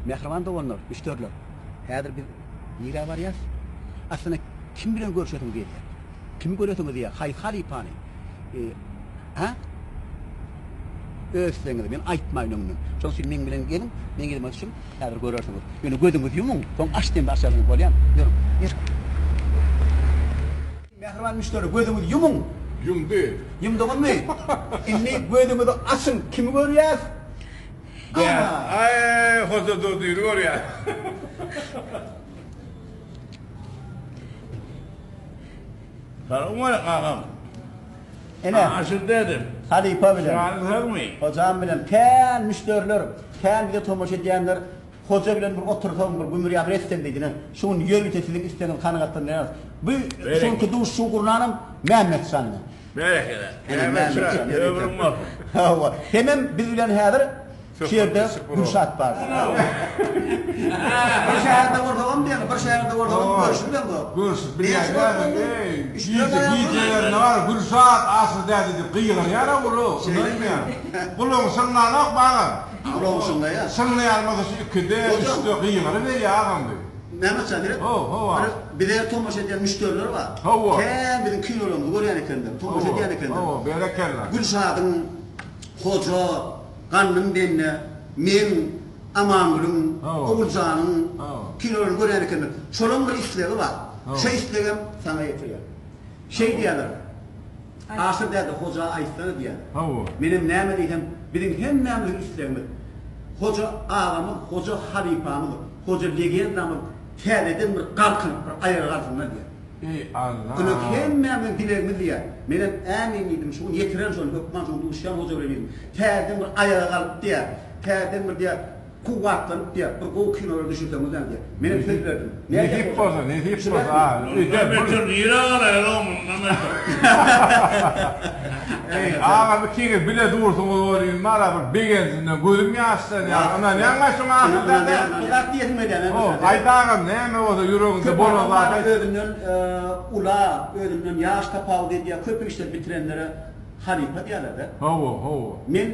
Mähriban doganlar, müşderiler, häzir biz nirä barýas? Aslynda kim bilen görşesiňiz gelýär? Kimi göresiňiz gelýär? Haýsy halypany? Hä? Öz islegiňizi, men aýtmaýyn öňünden. Şonuň üçin meň bilen geliň, meň yzyma düşüň, häzir görersiňiz. Ýöne gözüňizi ýumuň, soň aç diýemde açarsyňyz, bolýamy? Ýörüň, ýör. Mähriban müşderi, gözüňizi ýumuň! Ýumdy. Ýumduňyzmy? Indi gözüňizi açyň, kimi görýäs? Ana! Aý, Hoja Durdyny görýäs. Salowmaleýkim agam. Ine. Aşyr dädem. Halypa bilen. Janyň sagmy? Hojam bilen kän müşderiler, kän bize tomaşa edýänler Hoja bilen bir otursaň, bir gümür-ýamyr etseň diýdi. Ine, şu gün ýörite siziň islegiňizi kanagatlandyrýarys. Bu şu günki duşuşygy gurnanam Mämmet jan ine. Berekella. Ine, Mämmet jan, ömrüň bolsun. Hawa. Hemem biz bilen häzir şu ýerde Gülşat bar. Bir şäherde bolsagam diýen, bir şäherde bolsagam görüşip bileňzok. Görüşip bilýän. Eý, gije gijelerine bar, Gülşat asyl däde diýip gygyrýar-a uly. Şeýdip. Gulagyň şyňlanok bagam. Gulagyň şyňlaýar. Şyňlaýar bolsa şu ikide, üçde gygyryberýär agam bi. Mämmet jan gerek? How, hawa. Bir bize tomaşa edýän müşderiler bar. Hawa. Kän biziň kinolarymyzy görýän ekenler, tomaşa edýän ekenler. Hawa, berekella. Gülşadyň, Hoja, Gandym bende, meň, Amangülüň, Oguljanyň kinolaryny görýän ekenler. Şolaň bir islegi bar. Şo islegem saňa ýetirýär. Şeý diýýärler. Aşyr däde, Hoja aýtsana diýýär. Hawa. Menem näme diýsem, biziň hemmämiziň islegimiz, Hoja agamyz, Hoja halypamyz, Hoja legendamyz täzeden bir galkynyp, bir aýaga galsynlar diýýär. Eý Alla! Ine hemmämiziň dilegimiz diýýär. Menem ämin diýdim, şu gün ýetirerin şony, hökman şoň duşýan Hoja bilen diýdim. Täzeden bir aýaga galyp diýýär. Täzeden bir diýýär, Kuwwatlanyp diýýär, bir gowy kinolar düşürseňiz näme diýýär. Menem söz berdim. Nesip bolsa, nesip bolsa a. Mundan beter nirä garaýar-ow mundan beter. Eý, agam ikiňiz bile dursuňyz welin mara bir begenjimden gözüm ýaşlanýar. Ynanýaňma şuňa asyl däde? Bir zat diýesim gelýär men. How, aýt agam, näme bolsa ýüregiňde bolan zat aýt. Özünden ula, özünden ýaş tapawut edýär, köp işler bitirenlere halypa diýýärler-de. Hawa, hawa. Men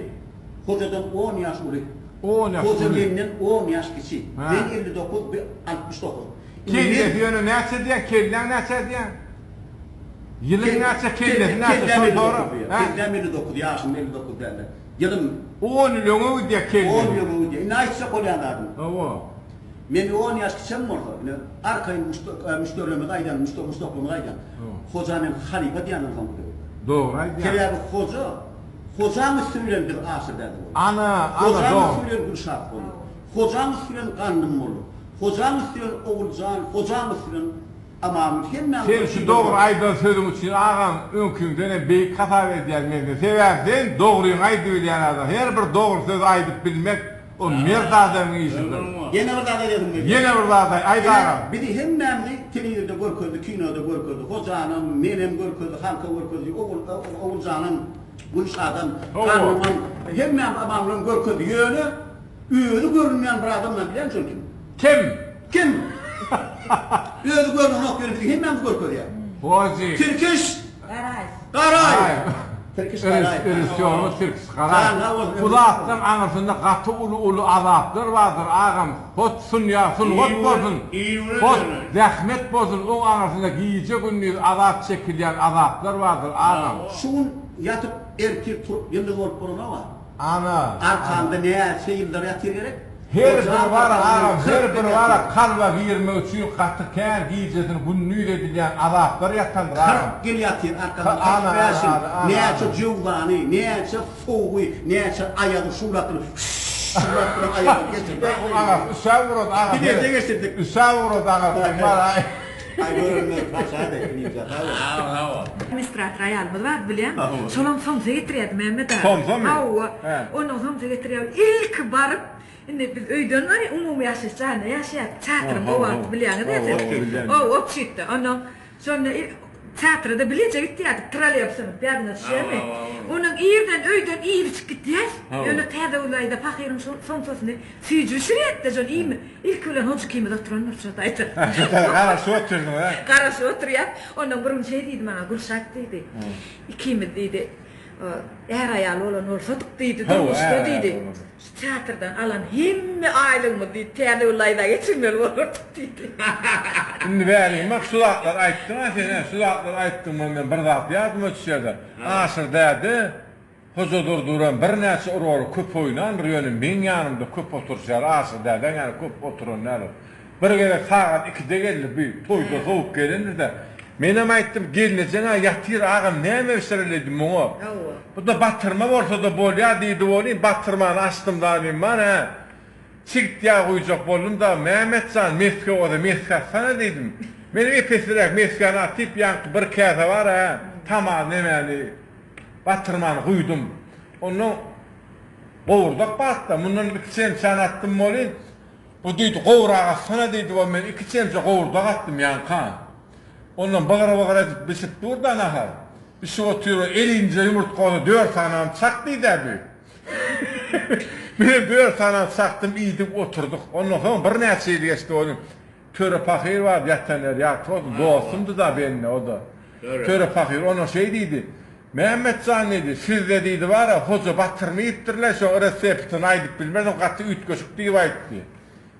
Hojadan on ýaş uly. On ýaş uly. Hoja menden on ýaş kiçi. Men 59, bu 69. Kellesi ýöne näçe diýýäň, kelläň näçe diýýäň? Ýylyň näçe, kellesi näçe, şony sora. Kelläm 59, ýaşym 59 dälde. Ýylym. On ýyl öňe gidýär kellesi. On ýyl öňe gidýär. Indi aýtjak bolýan zadym. Hawa. Men on ýaş kiçem bolsa, ine, arkaýyn müşderilerimize aýdýan, muşdaklarymyza aýdýan. Hoja men halypa diýýändir soňky döwürde. Dogry aýdýaň. Sebäbi hoja Hojaň üsti bilen biz Aşyr däde bolduk. Ana, ana Hojaň dogry. üsti bilen Gülşat bolduk. Hojaň üsti bilen Gandym bolduk. Hojaň üsti bilen Oguljan, Hojaň üsti bilen Amangül hemmämiz Sen şu dogry aýdan sözüň üçin agam öňkiňdenem beýik hasap edýän men seni. Sebäbi sen dogryňy aýdybilýän adam. Her bir dogry sözi aýdyp bilmek o mert adamyň işidir. Ýene bir zat aýdasym gelýär. Ýene bir zat aýt, aýt agam. Bizi hemmämizi telewizorda görkezdi, kinoda görkezdi. Hojanam, menem görkezdi, halka görkezdi, Ogul, Oguljanam. Gülşadam, Gandymam, hemmämiz Amangulam görkezdi. Ýöne özi görünmeýän bir adam bar, bilýäňmi şol kim? Kim? Kim? Özi görnenok, ýöne bizi hemmämizi görkezýär. Hoji. Tirkiş! Garaýew. Garaýew! Tirkiş Garaýew. Režissýorymyz Tirkiş Garaýew. Bu zatlaryň aňyrsynda gaty uly-uly azaplar bardyr, agam. Hot sunýa, sungat bolsun, hot zähmet bolsun, oň aňyrsynda gije-gündiz azap çekilýän azaplar bardyr, agam. Şu gün ýatyp, ertir turup ýyldyz bolup bolanok-a. Ana. Arkaňda näçe ýyllar ýatyr gerek? Her bir bar agam, her bir bara kalba girmek üçin gaty kän gijesini gündiz edilýän azaplar ýatandyr agam. 40 ýyl ýatyr arkaňda, 45 ýyl. Näçe jöwzany, näçe sowugy, näçe aýagy şuwlap duran, şuwlap duran aýagy geçirdi. Agasy üşäp ugrady agasy. Bileje geçirdik. Üşäp ugrady agasy. Bar-aý. Aý görenler paşa-da inim-jan sag bol. Sag bol. Administrator aýalymyz bardy bilýäň. Şolam somsa getirýärdi Mämmet aga. Somsamy? Hawa. Onnoň somsa getirýär. Ilki baryp, indi biz öýden barýas, umumy ýaşaýyş jaýynda ýaşaýardyk. Teatryň o wagty bilýäňiz-ä siz. Hawa, obşitde. Onnoň şonda teatra-da bileje gitýärdik, trolleýbusa münüp ýadyňa düşýärmi? Onnoň irden öýden iýip-içip gitýäs. Ýöne Täzegül daýza pahyryň somsasyny Süýji bişirýärdi-de şol iými. Ilki bilen Hoja ikimiz oturandyr şo taýda. Garaşyp otyrdyň, hä? Garaşyp oturýas. Ondan bir gün şeý diýdi maňa, Gülşat diýdi. Ikimiz diýdi. Är-aýal bolan bolsadyk diýdi, durmuşda diýdi, şu teatrdan alan hemme aýlygymyzy diýdi, Täzegül daýza geçirmeli bolardyk diýdi. Indi bäriň bak şu zatlary aýtdyň-a sen-ä, şu zatlary aýtdyň men bir zat ýadyma düşýär-de, Aşyr däde Hoja Durdyram birnäçe roly köp oýnandyr, ýöne meň ýanymda köp oturyşýar, Aşyr dädäň ýany köp oturan däl ol. Bir gezek sagat ikide geldi, bi toýda sowuk gelendir-dä. Menem aýtdym, gelnejeň-ä ýatyr, agam näme bişireli muňa. Bu-da batyrma bolsa-da bolýar diýdi welin, batyrmany açdym zalym bar-ä. Çigit ýag guýjak boldum-da, Mämmet jan, mesge bolsa mesge atsana diýdim. Menem ep-esliräk mesgäni atyp, ýaňky bir käse bar-ä, tamaz nemäni, Batyrmany guýdum. Ondan gowurdak batda, mundan iki çemçäni atdym welin, bu diýdi, gowrak atsana diýdi, we men iki çemçe gowurdak atdym ýaňka. Ondan bygyr-bygyr edip bişip dur-da nahar. Bişip otyr we elinje ýumurtga bolsa dört sanam çak diýd-ä bu. Menem dört sanam çakdym, iýdik, oturdyk. Ondan soň birnäçe ýyl geçdi welin, Töre pahyr bar ýatan ýeri ýagty bolsun, dostumdy-da bende o-da. Töre pahyr ona şeý diýdi, Mämmet jan diýdi, sizde diýdi bar-a, hoja batyrmy iýipdirler, şoň reseptini aýdyp bilmedim, gaty üýtgeşik diýip aýtdy.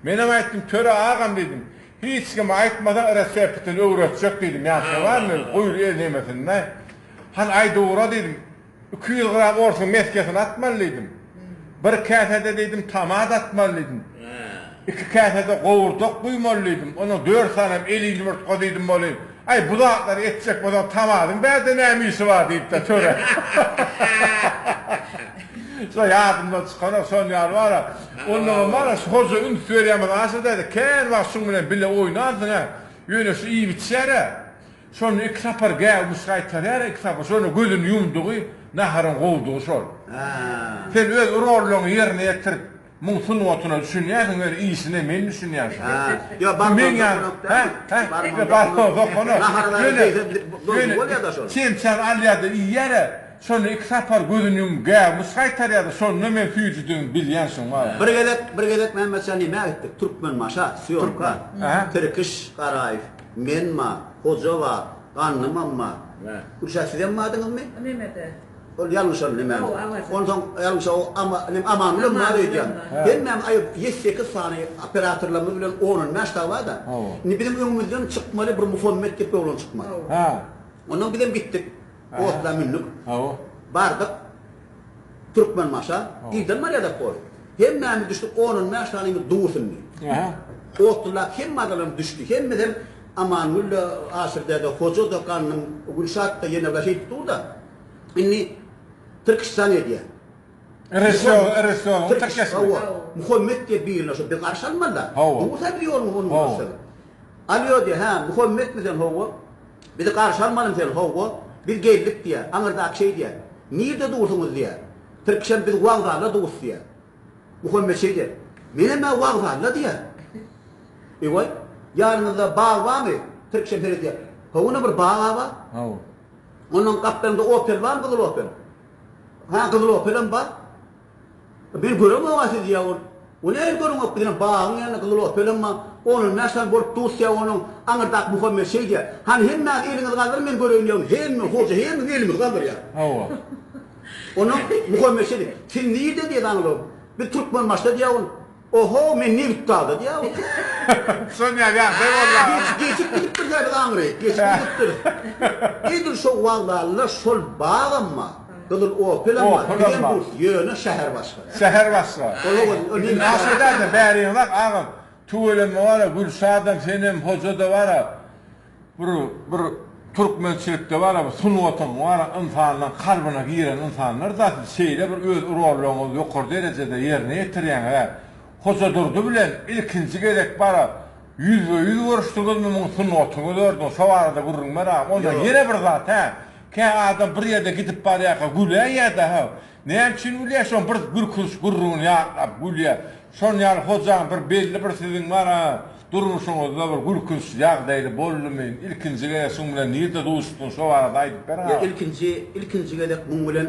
Menem aýtdym, Töre agam diýdim, hiç kime aýtmasaň reseptini öwretjek diýdim, ýaňky barmy, guýry el nemesinde. Hany aýdybura diýdim, 200 gram orsuň mesgesini atmaly diýdim. Bir käsede diýdim, tomat atmaly diýdim. Iki käsede gowurdak guýmaly diýdim. Ondan dört sanam eli ýumurtga diýdim welin, Aý, bu zatlary etjek bolsaň tomadyň bärde näme işi bar diýip-de töre. Şo ýadymdan çykanok, şon ýaly bar-a. Onnoňam bar-a, şu hoja üns berýärmiz Aşyr däde, kän wagt şuň bilen bile oýnansyň-a. Ýöne şu iýip-içýär-ä. Şonda iki sapar gäwmiş gaýtarýar, iki sapar. Şonda gözüni ýumdugy, naharyň gowudygy şol. Sen öz rollaryňy ýerine ýetirip, muň sungatyna düşünýärsiň, ýöne işine men düşünýän şoň. Meň ýa, hä, hä, barmagyny sokanok. Ýöne, ýöne çemçäni alýar-da iýýär-ä, şonda iki sapar gözüni ýumup gäwmiş gaýtarýar-da, şonda men süýjüdigini bilýän şoň. Bir gezek, bir gezek Mämmetjan nämä gitdik? Türkmenbaşa, sýomka. Tirkiş Garaýew. Men bar, Hoja bar, Gandymam bar. Gülşat sizem bardyňyzmy? Nemede. Ol ýalňyşan nemäň. Hawa, Awaza. Onsoň ýalňyşa o Ama, nem Amangülem bar öýdýän. Hemmämiz aý ýedi-sekiz sany operatorlarymyz bilen on-on bäş dagy bar-da. Indi biziň öňümizden çykmaly bir Muhammet diýip bir oglan çykmaly. Ondan bizem gitdik. Otla mündük. Bardyk. Türkmenbaşa irden barýar-da poýezd. Hemmämiz düşdük, on-on bäş sanymyz durus indi. Otlular hemme adamlar düşdi. Hemmesem Amangül-de, Aşyr däde, Hoja-da, Gandym, Gülşat-da, ýene bir şeýdip dur-da. Indi Tirkiş jaň edýär. Režissýoryň tirkeşmi? Hawa. Muhammet diýip birine şo biz garşy almaly-da. Dursa biz ýoluň onuň garşysyna. Alýo diýýär, hä, Muhammetmi sen, hawa. Bizi garşy almalyň sen, hawa, biz geldik diýýär. Aňyrdaky şeý diýýär. Nirde dursuňyz diýýär. Tirkişem biz wokzalda durus diýýär. Muhammet şeý diýýär. Menem-ä wokzalda diýýär. Ewaý, ýanyňyzda bag barmy? Tirkişem seredýär. Hawa, ine bir bag-a bar. Hawa. Ondan gapdalynda Opel barmy, gyzyl Opel? Hä, gyzyl Opelem bar. Men göremok-a sizi diýýär ol. O nähili göreňok bizem bagyň ýanynda gyzyl opelem bar. On-on bäş sany bolup durus diýýär onuň. Aňyrdaky Muhammet şeý diýýär. Hany hemmäňiz eliňizi galdyryň men göreýin diýýär. Hemme hoja hemmiz elimizi galdyrýar. Hawa. Ondan Muhammet şeý diýýär. Siz nirde diýýär aňyrda. Biz Türkmenbaşyda diýýär ol. Oho men Nebitdagda diýýär ol. Şol ýaly ýagdaý boldy aga. Geçip gidipdir biz aňry. Geçip gidipdiris. Edil şo wagzalda şol bagam bar. Gyzyl Opelem bar, bizem durus, ýöne şäher başga. Şäher başga. Aşa däde bäriňe bak agam. Tüweleme bara Gülşadam senem Hojada bara bir bir türkmençilikde bara bir sungatyň bara ynsanlaň kalbyna giren ynsanlar da siz şeýle bir öz rollaryňyzy ýokary derejede ýerine ýetirýäňiz Hojadurdy bilen ilkinji gezek bara ýüzbe ýüz görüşdiňizmi muň sungatyňy gördüňiz şo barada gürrüň ber agam onda ýene bir zat hä Kä adam bir ýerde gidip barýarka güläýýär-dä how. Näme üçin gülýär şoň bir gülkünç gürrüňini ýatlap gülýär. Şon ýaly hojaň bir belli bir siziň bar-a durmuşyňyzda bir gülkünç ýagdaýly boldumy? Ilkinji gezek şuň bilen nirde duşduň şo barada aýdyp ber Ýa ilkinji ilkinji gezek muň bilen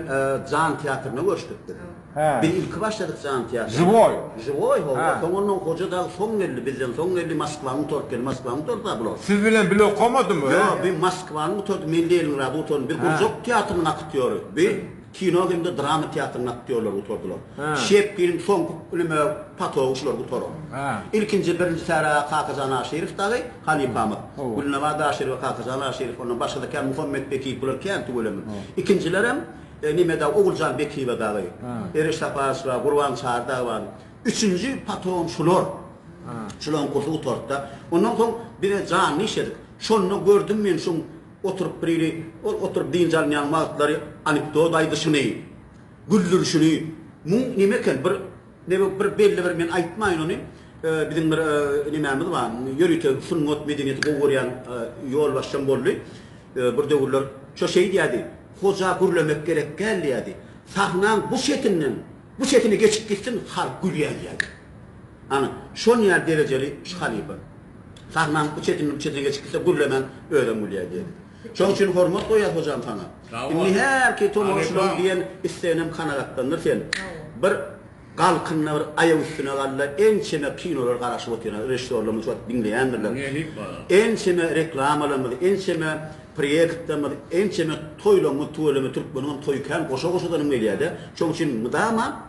Jan teatrynda görüşdik biz. Hä. Biz ilki başladyk Jan teatryna. Žiwoý. Žiwoý hawa. Hä. Soň ondan Hoja dagy soň geldi, bizden soň geldi, Moskwany gutaryp geldi. Moskwany gutardy-da bular. Siz bilen bile okamadymy? Ýok, bi Moskwany gutardy, men Leningrady gutardym. Biz Hä. gurjak teatrynyň aktýory. Bi. Kino hem-de drama teatrynyň aktýorlary gutardylar. Şepkiniň soňky neme potogy şular gutaran. Ilkinji birinji täre Kakajan Aşyrow dagy halypamyz. Gülnabat Aşyrowa Kakajan Aşyrow ondan başga-da kän Muhammet Bekiýew bular kän tüweleme. Ikinjilerem neme dagy Oguljan Bekiýewa dagy. Ereş Saparow bar, Gurban Çary dagy bar. Üçünji potogam şular. Şularyň kursy gutardy-da. Ondan soň bize janly işledik. Şonda gördüm men şuň Oturyp birili ol oturyp dynç alynýan wagtlary anekdot aýdyşyny, güldürişini, muň neme eken bir neme bir belli bir men aýtmaýyn ony biziň bir nemämiz bar ýörite sungat medeniýeti gowy görýän ýolbaşçam boldy bir döwürler şo şeý diýýärdi hoja gürlemek gerek däl diýýärdi sahnaň bu çetinden bu çetine geçip gitsin halk gülýär diýýärdi ana şon ýaly derejeli şu halypa. Sahnaň bu çetinden bu çetine geçip gitse gürlemän özem gülýär diýdi. Şoň üçin hormat goýýas hojam saňa. Indi herki tomaşylaň diýen isleginem kanagatlandyr sen. Bir galkynda bir aýak üstüne galda ençeme kinolar garaşyp otyrlar režissýorlarymyz şu wagt diňleýändirler. Ençeme reklamalarymyz ençeme proýektlerimiz ençeme toýlarymyz tüweleme türkmeniňem toýy kän goşa goşadanam gelýärde. Şoň üçin mydama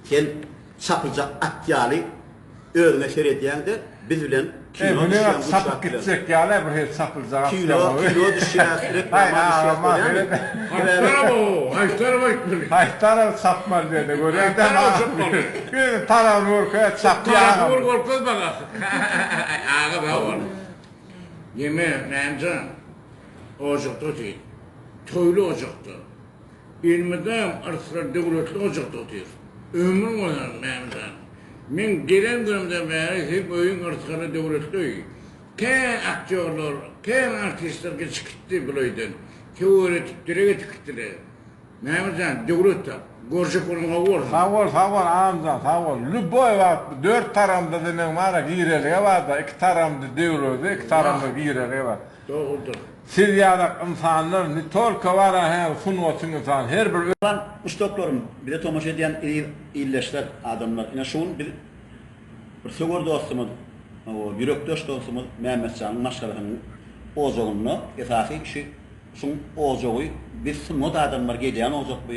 Sen çapyljak at ýaly özüňe seredýäňde biz bilen kino düşýäň Gülşat çapyp gitjek ýaly bir hili çapyljak at Kino kino düşýäs reklama düşýäs bolýamy? Haýsy taraba o? Haýsy taraba gitmeli? Haýsy taraba çapmaly diýende görýäň däl Özüň tarabyny görkezä çapýaňam. Tarapyny görkez maňa. Aga sag bol. Neme Mämjan ojakda otyr. Toýly ojakda. Elmydam yrsgal döwletli ojakda otyr. Ömrüň bolsun, Mämjan. Meň gelen günümden bäri seň öýüň yrsgally döwletli öý. Kän aktýorlar, kän artistler geçip gitdi bul öýden. Töweretip, dileg edip gitdiler. Mämjan, döwlet tap. Görjek günüň gowy bolsun. Sag bol, sag bol, Agamjan, sag bol. Lýuboý wagt dört taramda-da meň bar-a girelge bar-da, iki taramda döwrede, iki taramda girelge bar. Dogrudyr. Siz ýalak ynsanlar ne tolko bara hä sungatyň ynsan her bir. Mähriban muşdaklarym, bize tomaşa edýän eziz ildeşler, adamlar, ine şu gün biz bir söwer dostumyz, ýürekdeş dostumyz Mämmetjanyň maşgalasynyň ojagynda, esasy şu şuň ojagy biz sungat adamlary gelýän ojak bu.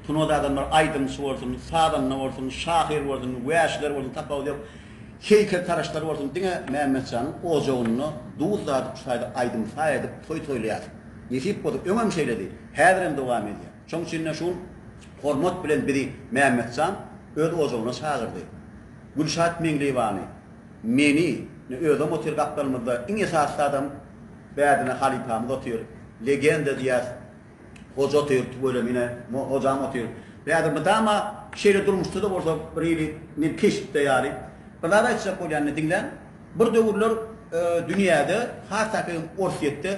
Sungat adamlary aýdymçy bolsun, sazanda bolsun, şahyr bolsun, wäşiler bolsun tapawudy ýok. Heýkeltaraşlar bolsun diňe Mämmetjanyň ojagynda duz dadyp şu taýda aýdym-saz edip toý toýlaýas. Nesip bolsa öňem şeýledi, häzirem dowam edýär. Şoň üçin-de şu gün hormat bilen bizi Mämmetjan öz ojagyna çagyrdy. Gülşat Meňliýewany, meni, ine özem otyr gapdalymyzda, iň esasy zadam bärdine halypamyz otyr, legenda diýýäs. Hoja otyr, tüweleme ine, hojam otyr. Häzir mydama şeýle durmuşda-da bolsa bir hili men keşpde ýaly. Bir zat aýtjak bolýan ine diňläň. Bir döwürler dünýäde, has takygy Orsýetde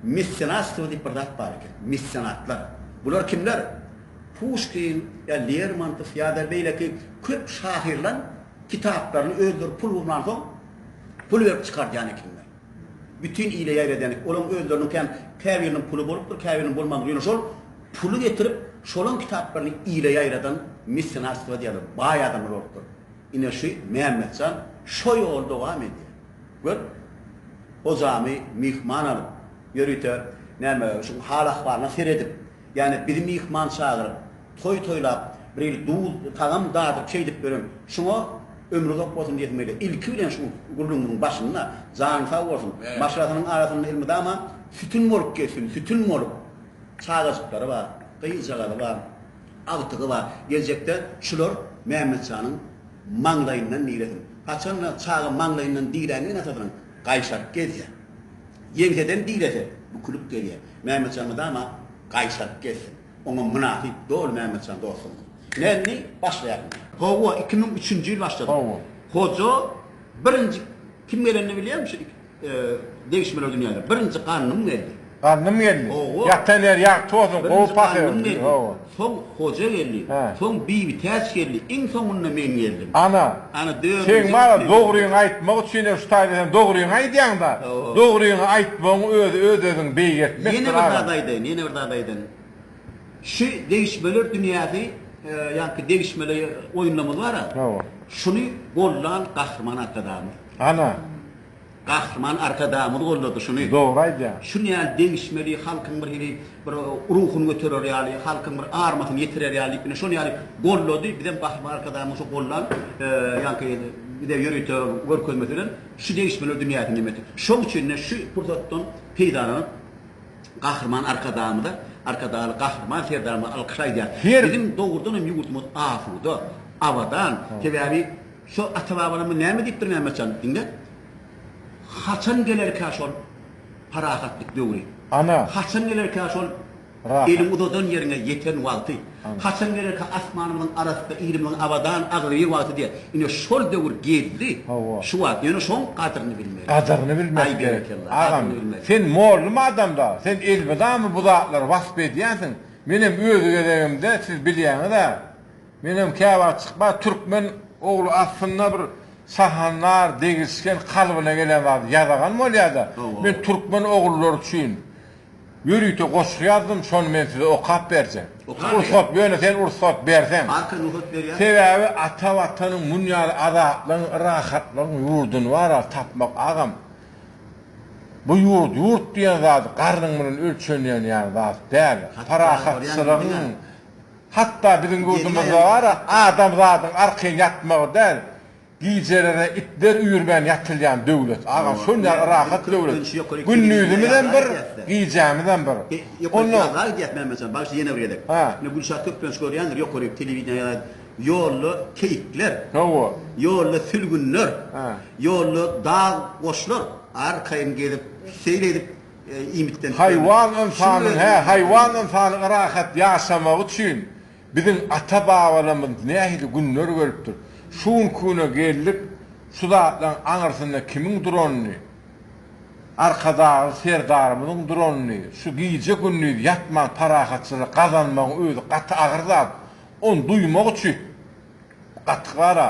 messenatstwo diýip bir zat bar eken. Messenatlar. Bular kimler? Puşkin ýa Lermontow ýa-da beýleki köp şahyrlaň kitaplaryny özleri pul gurnansoň pul berip çykardýan ekenler. Bütin ile ýaýradýan olaň özleriniňkäm käbiriniň puly bolupdyr, käbiriniň bolmandyr. Ýöne şol puly getirip, şolaň kitaplaryny ile ýaýradan mesenatstwo diýýärler, baý adamlar bolupdyr. Ine şu Mämmetjan şo ýoly dowam edýär. Gör, hojamy myhman alyp, ýörite näme şuň hal-ahwalyna seredip, ýagny bizi myhman çagyryp, Toý toýlap, bir hili duz, tagam dadyp şeýdip ýören. Şuňa ömri uzak bolsun diýesim gelýär. Ilki bilen şu gürrüňimiziň başynda jany sag bolsun, maşgalasynyň arasynda elmydama sütün bolup gezsin, sütün bolup. Çagajyklary bar, gyzjagazy bar, agtygy bar. Geljekde şular Mämmetjanyň maňlaýyndan diresin. Haçan-da çaga maňlaýyndan dirände ene-atasynyň gaýşaryp gezýär. Ýeňseden direse, bükülip gezýär. Mämmetjan mydama gaýşaryp gezsin. Oňa mynasyp doly Mämmetjan dostum. Ine indi başlaýaryn. Hawa 2003-nji ýyl başladyk. Hawa. Hoja birinji kim gelenini bilýärmi şu degişmeler dünýäde? Birinji Gandym geldi. Gandym geldi. Hawa. Ýatan ýeri ýagty bolsun, gowy Birinji pahyr. Gandym geldi. Hawa. Soň Hoja geldi. Hä. Soň Bibitäç geldi. Iň soňunda men geldim. Ana. Ana dördünji. Seň bara dogryňy aýtmak üçin hem şu taýda sen dogryňy aýdýaňda. Hawa. Dogryňy aýtmagyň özi öz-özüňi beýgeltmekdir Ýene bir agam. zat aýdaýyn, ýene bir zat aýdaýyn. Şu degişmeler dünýäsi, ýaňky degişmeli oýunlarymyz bar-a. Hawa. Şuny gollan Gahryman Arkadagymyz. Ana. Gahryman Arkadagymyz goldady şuny. Dogry aýdýaň. Şuny ýaly degişmeli, halkyň bir hili bir ruhuny göterer ýaly, halkyň bir armasyny ýetirer ýaly diýip ine şony ýaly goldady. Bizem Gahryman Arkadagymyzyň şo goldan ýaňky bize ýörite görkezmesi bilen şu degişmeler dünýäsine ýetdi. Şoň üçin-de şu pursatdan peýdalanyp Gahryman Arkadagymyza, Arkadagly Gahryman Serdarymyza alkyş aýdýarys. Biziň dogrudan hem ýurdumyz asuda, abadan. Sebäbi şo ata-babalarymyz näme diýipdir Mämmetjan, diňle. Haçan gelerkä şol parahatlyk döwri? Ana. Haçan gelerkä şol Rahat. eliň uzadan ýeriňe ýeten wagty? Haçan gelerkä asmanymyzyň arassa, ilimiziň abadan, agzybir wagty diýýär. Ine şol döwür geldi. Hawa. Şu wagt. Ýöne şoň gadyryny bilmeli. Gadyryny bilmek Aý gerek. berekella, Agam, gadyryny bilmeli. sen mollum adamda, sen elmydama bu zatlary wasp edýänsiň. Menem öz gezegimde, siz bilýäňiz-ä, Menem käwagt çykma türkmen ogly aslynda bir sahandar degişgen kalbyna gelen zady ýazagan bolýada. Men türkmen ogullary üçin ýörite goşgy ýazdym şony men size okap berjek. Rugsat ýöne sen rugsat berseň. Arkan rugsat berýän. Sebäbi ata watanyň mun ýaly azatlygyň rahatlygyň ýurduny bara tapmak agam. Bu ýurt ýurt diýen zady garnyň bilen ölçenýän ýaly zat däl. Parahatçylygyň Hatda biziň ýurdumyzda bar-a, adamzadyň arkaýyn ýatmagy däl, gijelere itler üýrmän ýatylýan döwlet. Agam, şol ýaly rahat döwlet. Gündizimizem bir, gijämizem bir. Ýokary ýazga gidýäs Mämmetjan, bagyşla ýene bir gezek. Ine Gülşat köplenç görýändir, ýokary telewideniýe ýa ýolda keýikler, ýolda sülgünler, ýolda dag goşlar arkaýyn gezip, seýil edip iýmitlenip Haýwan ynsanyň hä haýwan ynsanyň rahat ýaşamagy üçin biziň ata babalarymyz nähili günler görüpdir. Şu günki güne geldik şu zatlaryň aňyrsynda kimiň duranyny Arkadagly Serdarymyzyň duranyny şu gije gündiz ýatman parahatçylyk gazanmagyň özi gaty agyr zat ony duýmak üçin gaty gara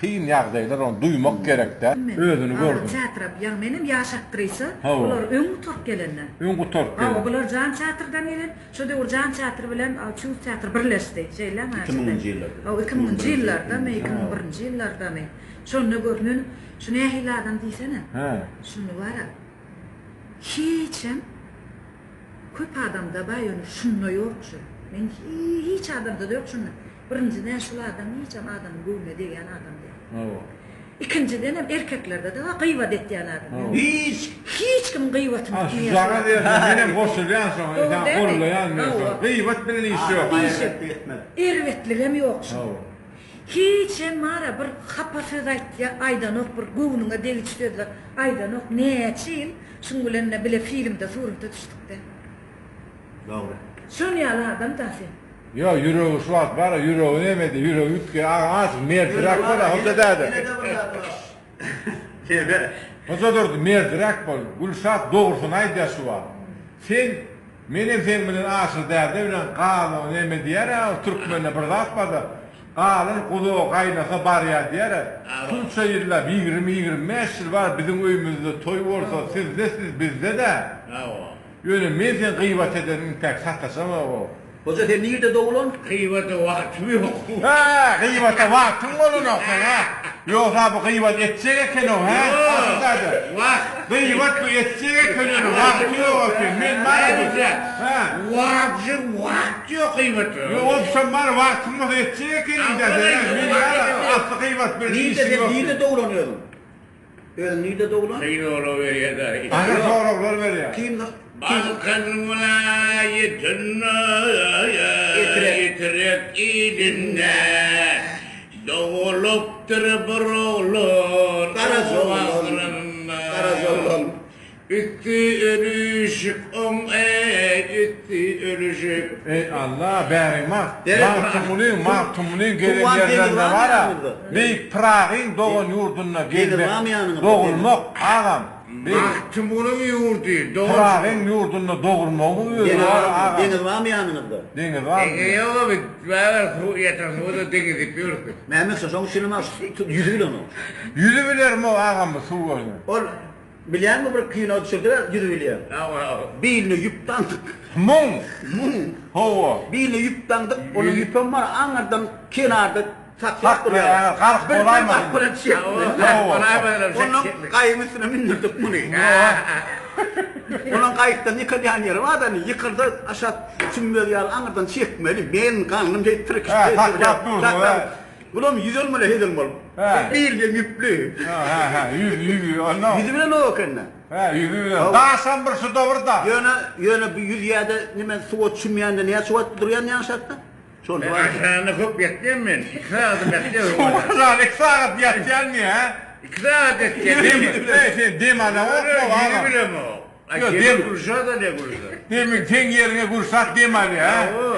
Kyn ýagdaýlar ony duýmak gerekdä. Özüni Hawa gördüm. teatra ýa menem ýaş aktrisa Hawa. bular öň gutaryp gelende. Öň gutaryp Hawa gelen. bular jan teatrdan gelen şo döwür jan teatry bilen Çuz teatry birleşdi şeýlemi Iki müňünji ýyllarda. Hawa iki müňünji ýyllardamy 2001-nji ýyllardamy şonda gör men şu nähili adam diýsene. Hä. Şunda bara hiçem köp adamda bar ýöne şunda ýok şu. Men hiç adamda-da ýok şunda. Birinjiden şul adam hiçem adamyň göwnüne degýän adam däl. Hawa. Ikinjidenem erkeklerde-de bar gybat etýän adam. Hawa. Hiç. Hiç kimiň gybatyny Ha şu tutmaýan jagaz ýerde menem goşulýan şoňa Dogry sen dälmi? gollaýan men şony. Hawa. Gybat bilen iş ýok. Iş ýok. Erbetligem ýok şuň. Hawa. Hiçem bara bir hapa söz aýtýa aýdanok bir göwnüňe degiji sözler aýdanok näçe ýyl şuň bilen bile filmde surata düşdükdä. Dogry. Şon ýaly adam da sen. Ýok ýüregi şu wagt bara ýüregi neme edýär ýüregi üýtgeýär agam azjyk merdiräk bol a hoja däde. Hoja Durdy merdiräk bol Gülşat dogrusyny aýdýar şu wagt sen menem seň bilen Aşyr däde bilen galyň neme diýer a türkmende bir zat barda galyň guzagy gaýnasa barýar diýer a şunça ýyllap 20 25 ýyl bar biziň öýümizde toý bolsa sizde siz bizde dä. Ýöne men sen gybat eden intäk sataşamok. Hoja sen nirde doglan? Gybata wagtym ýok. Hä, gybata wagtyň bolanok seň hä? Ýogsa bu gybat etjek ekenow hä? Asyl däde. Wah. Gybat bu etjek eken ýöne wagty ýok eken. Men bar bu. Hä. Wagty wagt ýok gybata. Ýok obşam bar wagtyň bolsa etjek ekeniň däde. Men bar asly gybat bilen Nirde işim sen ýok. nirde doglan özüň? Özüň nirde doglan? Kyn sorag berýär-dä. Agyr soraglar berýär. Kyn Balkan welaýatynda Etrek ilinde dogulypdyr bir oglan. Garajaoglan. Garajaoglan. Üsti ölüşik oň eý üsti ölüşik. Eý Alla bäriň mak Derek Magtymgulyň Magtymgulyň gelen Tuwan deňiz ýerlerinde barmy bara ýanyňyzda? Beýik Pyragyň dogan ýurdunda Deňiz gezmek barmy ýanyňyzda? dogulmak agam Beýik Magtymgulyň ýurdy dogan Pyragyň ýurdunda dogulmagyň özi Deňiz bar barmy? agam Deňiz barmy ýanyňyzda? Deňiz barmy? Deňiz ýok biz bäri suw ýatan suwda deňiz diýip ýörüs biz. Mehmet şa şoň üçinem ýüzi bilenok. Ýüzi bilermi agam bu suw görse. Ol Bilýäňmi bir kino düşürdiler ýüzi bilýän. Biline ýüp daňdyk. Muň. Muň. Hawa. Biline ýüp daňdyk, onuň ýüpem bar aňyrdan kenarda. Saklap durýar. Gark bolaýmasyn. Ondan gaýyň üstüne mündürdik muny. Onuň gaýykdan ýykylýan ýeri bar-da, ýykylsa aşak çümmez ýaly aňyrdan çekmeli. Men gandym şeýdip tirkişip. Saklap dursun. Bulam ýüzelmeli hezil bolup. Bilgem ýüpli. Hä, hä, ýüz, ýüz, onda. Ýüzi bilen o ekende. Hä, ýüzi bilen. Daşam bir şuda bir da. Ýöne, ýöne bu ýüzýäde nime suwa çümýände näçe wagt durýan ýaňşakda? Şol Ben aşağynda köp ýatýan men. 2 sagatym ýatýan. Suwa 2 sagat ýatýanmy, hä? 2 sagat ýatýan. Dem, eý, sen dem alaňokmy, Ýüzi agam? bilemok. Ýok, dem. Gürşat alýar Gürşat. Demiň seň ýeriňe Gürşat dem alýar, hä? Hawa.